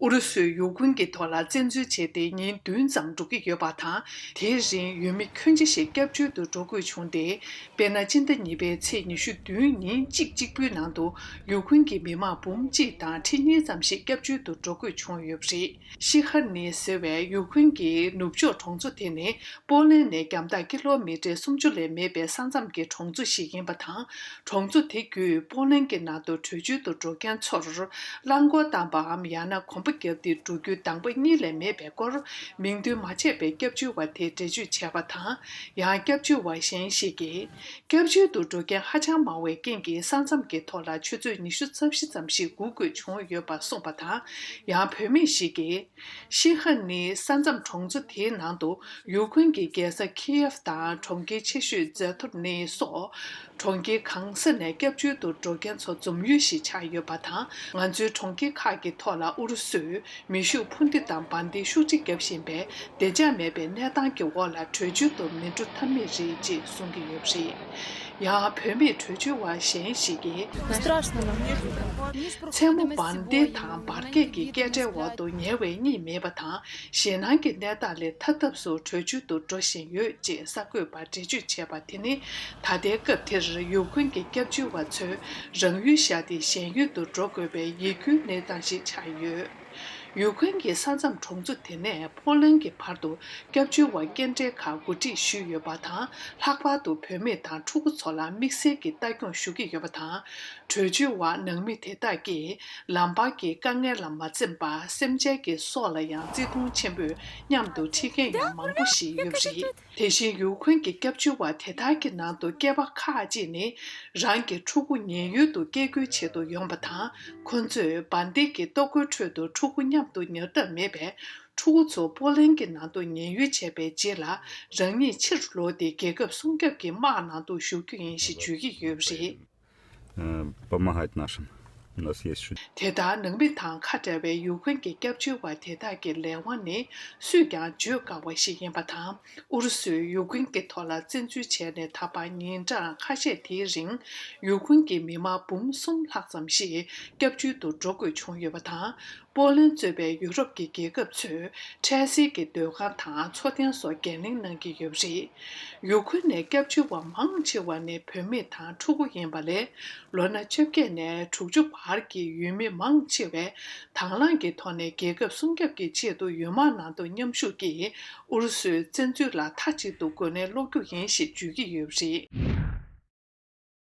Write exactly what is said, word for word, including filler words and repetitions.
ཨུ་རུ་སུས་ཡུཀ་རེན་གྱི་ཐོག་ལ་བཙན་འཛུལ་བྱས་ཏེ་ཉིན་བདུན་ཙམ་འགྲོ་གི་ཡོད་པ་དང་། དེའི་རིང་ཡུལ་མི་ཁྱོན་ཆེ་ཞིག་སྐྱབས་བཅོལ་དུ་འགྲོ་དགོས་བྱུང་སྟེ། དཔེར་ན། སྤྱི་ཟླ་གཉིས་པའི་ཚེས་ཉི་ཤུ་བདུན་ཉིན་གཅིག་གཅིག་པུའི་ནང་དུ་ཡུཀ་རེན་གྱི་མི་མང་འབུམ་གཅིག་དང་ཁྲི་གཉིས་ཙམ་ཞིག་སྐྱབས་བཅོལ་དུ་འགྲོ་དགོས་བྱུང་ཡོད་པ་རེད། ཤི་ཧར་ནི་ཟེར་བའི་ཡུཀ་རེན་གྱི་ནུབ་ཕྱོགས་གྲོང་ཚོ་དེ་ནི། པོ་ལན་ནས་རྒྱང་ཐག་ཀི་ལོ་མི་ཊར་སུམ་ཅུ་ལས་མེད་པའི་ས་མཚམས་ཀྱི་གྲོང་ཚོ་ཞིག་ཡིན་པ་དང་། གྲོང་ཚོ་དེ་བརྒྱུད་པོ་ལན་གྱི་ནང་དུ་བྲོས་བྱོལ་དུ་འགྲོ་མཁན་ཚོར་རླངས་འཁོར་བཏང་པའམ་ཡང་ན་གོམ་པ་བརྒྱབ་སྟེ་འགྲོ་རྒྱུའི་གདམ་ག་གཉིས་ལས་མེད་པའི་སྐོར། མིང་འདོན་མ་བྱས་པའི་སྐྱབས་བཅོལ་བ་དེས་འགྲེལ་བརྗོད་བྱས་པ་དང་། ཡང་སྐྱབས་བཅོལ་བ་གཞན་ཞིག་གིས། སྐྱབས་བཅོལ་དུ་འགྲོ་མཁན་ཧ་ཅང་མང་བའི་རྐྱེན་གྱིས་ས་མཚམས་ཀྱི་ཐོག་ལ་ཆུ་ཚོད་ཉི་ཤུ་རྩ་བཞི་ཙམ་ཞིག་སྒུག་དགོས་བྱུང་ཡོད་པ་གསུངས་པ་དང་། ཡང་བུད་མེད་ཞིག་གིས། ཤི་ཧན་ནི་ས་མཚམས་གྲོང་ཚོ་དེའི་ནང་དུ་ཡུཀ་རེན་གྱི་རྒྱལ་ས་ཁི་ཡེབ་དང་གྲོང་ཁྱེར་ཆེ་ཤོས་ཛེ་ཐུར་ནི་སོགས་གྲོང་ཁྱེར་གང་ས་ནས་སྐྱབས་བཅོལ་དུ་འགྲོ་མཁན་ཚོ་འཛོམས་ཡུལ་ཞིག་ཆགས་ཡོད་པ་དང་། ང་ཚོའི་གྲོང་ཁྱེར་ཁག་གི་ཐོག་ལ་ཨུ་རུ་སུས་མེ་ཤུགས་འཕུར་མདེལ་དང་འབར་མདེལ་ཤུགས་ཆེ་བརྒྱབ་བཞིན་པས། བདེ་འཇགས་མེད་པའི་གནས་སྟངས་ཀྱི་འོག་ལ་བྲོས་བྱོལ་དུ་མི་འགྲོ་ཐབས་མེད་རེད་ཅེས་གསུང་གི་ཡོད་པ་རེད། ཡང་བུད་མེད་བྲོས་བྱོལ་བ་གཞན་ཞིག་གིས། Страшно нам. མཚན་མོ་འབར་མདེལ་དང་འབར་གས་ཀྱི་སྐད་སྒྲའི་འོག་ཏུ་ཉལ་བའི་གཉིད་མེད་པ་དང་། ཞེད་སྣང་གི་གནས་སྟངས་ལས་ཐར་ཐབས་སུ་བྲོས་བྱོལ་དུ་འགྲོ་བཞིན་ཡོད་ཅེས་གསར་འགོད་པར་འགྲེལ་བརྗོད་བྱས་པ་དེ་ནི། ད་ལྟའི་སྐབས་དེར་ཡུཀ་རེན་གྱི་སྐྱབས་བཅོལ་བ་ཚོས་རང་ཡུལ་བཞག་སྟེ་གཞན་ཡུལ་དུ་འགྲོ་དགོས་པའི་ཡིད་སྐྱོའི་གནས་སྟངས་ཤིག་ཆགས་ཡོད། ཡུཀ་རེན་གྱི་ས་མཚམས་གྲོང་ཚོ་དེ་ནས་པོ་ལན་གྱི་བར་དུ་སྐྱབས་བཅོལ་བ་སྐྱེལ་འདྲེན་ཁག་གོ་སྒྲིག་ཞུས་ཡོད་པ་དང་། ལྷག་པར་དུ་བུད་མེད་དང་ཕྲུ་གུ་ཚོ་ལ་དམིགས་བསལ་གྱི་ལྟ་སྐྱོང་ཞུ་གི་ཡོད་པ་དང་། བྲོས་བྱོལ་བ་ནང་མི་དེ་དག་གིས་ལམ་བར་གྱི་དཀའ་ངལ་ལ་མ་འཛེམས་པར་སེམས་ཅན་གྱི་སྲོག་ལ་ཡང་བརྩི་མཐོང་ཆེན་པོས་མཉམ་དུ་ཁྲིད་མཁན་ཡང་མང་པོ་ཞིག་ཡོད་པ་རེད། དེ་བཞིན་ཡུཀ་རེན་གྱི་སྐྱབས་བཅོལ་བ་དེ་དག་གི་ནང་དུ་སྐྱེས་པ་ཁག་ཅིག་ནི། རང་གི་ཕྲུ་གུ་ཉེན་གཡོལ་དུ་སྐྱེལ་རྒྱུའི་ཆེད་དུ་ཡོང་པ་དང་། ཁོ་ཚོས་འབར་མདེལ་གྱི་ལྟོ་གོས་ཁྲོད་དུ་ཕྲུ་གུ་མཉམ་དུ་ཉར་ཐབས་མེད་པས། ཕྲུ་གུ་ཚོ་པོ་ལན་གྱི་ནང་དུ་ཉེན་གཡོལ་བྱས་པའི་རྗེས་ལ། རང་ཉིད་ཕྱིར་ལོག་སྟེ་རྒྱལ་ཁབ་སྲུང་སྐྱོབ་ཀྱི་དམག་ནང་དུ་ཞུགས་རྒྱུ་ཡིན་ཞེས་བརྗོད་ཀྱི་ཡོད་པ་རེད། э, помогать нашим. У нас есть еще. དེ་ལྟར་ནང་མི་དང་ཁ་བྲལ་བའི་ཡུཀ་རེན་གྱི་སྐྱབས་བཅོལ་བ་དེ་དག་གི་ལས་དབང་ནི་སུས་ཀྱང་བརྗོད་དཀའ་བ་ཞིག་ཡིན་པ་དང་། ཨུ་རུ་སུས་ཡུཀ་རེན་གྱི་ཐོག་ལ་བཙན་འཛུལ་བྱས་ནས་ད་བར་ཉིན་གྲངས་ཁ་ཤས་དེའི་རིང་ཡུཀ་རེན་གྱི་མི་མང་འབུམ་གསུམ་ལྷག་ཙམ་ཞིག་སྐྱབས་བཅོལ་དུ་འགྲོ་དགོས་བྱུང་ཡོད་པ་དང་། པོ་ལན་གཙོས་པའི་ཡུ་རོབ་ཀྱི་རྒྱལ་ཁབ་ཚོས་འཕྲལ་སེལ་གྱི་སྡོད་ཁང་དང་འཚོ་རྟེན་སོགས་འགན་ལེན་གནང་གི་ཡོད་པ་རེད། ཡུ་ཁུ་རེན་ནས་སྐྱབས་བཅོལ་བ་མང་ཆེ་བ་ནི་བུད་མེད་དང་ཕྲུ་གུ་ཡིན་པ་ལས། ལོ་ན་བཅོ་བརྒྱད་ནས་དྲུག་ཅུ་བར་གྱི་ཡུལ་མི་མང་ཆེ་བས་དང་བླངས་ཀྱི་ཐོག་ནས་རྒྱལ་ཁབ་སྲུང་སྐྱོབ་ཀྱི་ཆེད་དུ་ཡུལ་དམག་ནང་དུ་མཉམ་ཞུགས་ཀྱིས་ཨུ་རུ་སུའི་བཙན་འཛུལ་ལ་མཐའ་གཅིག་ཏུ་རྒོལ་ནས་སློག་རྒྱུ་ཡིན་ཞེས་བརྗོད་ཀྱི་ཡོད་པ་རེད།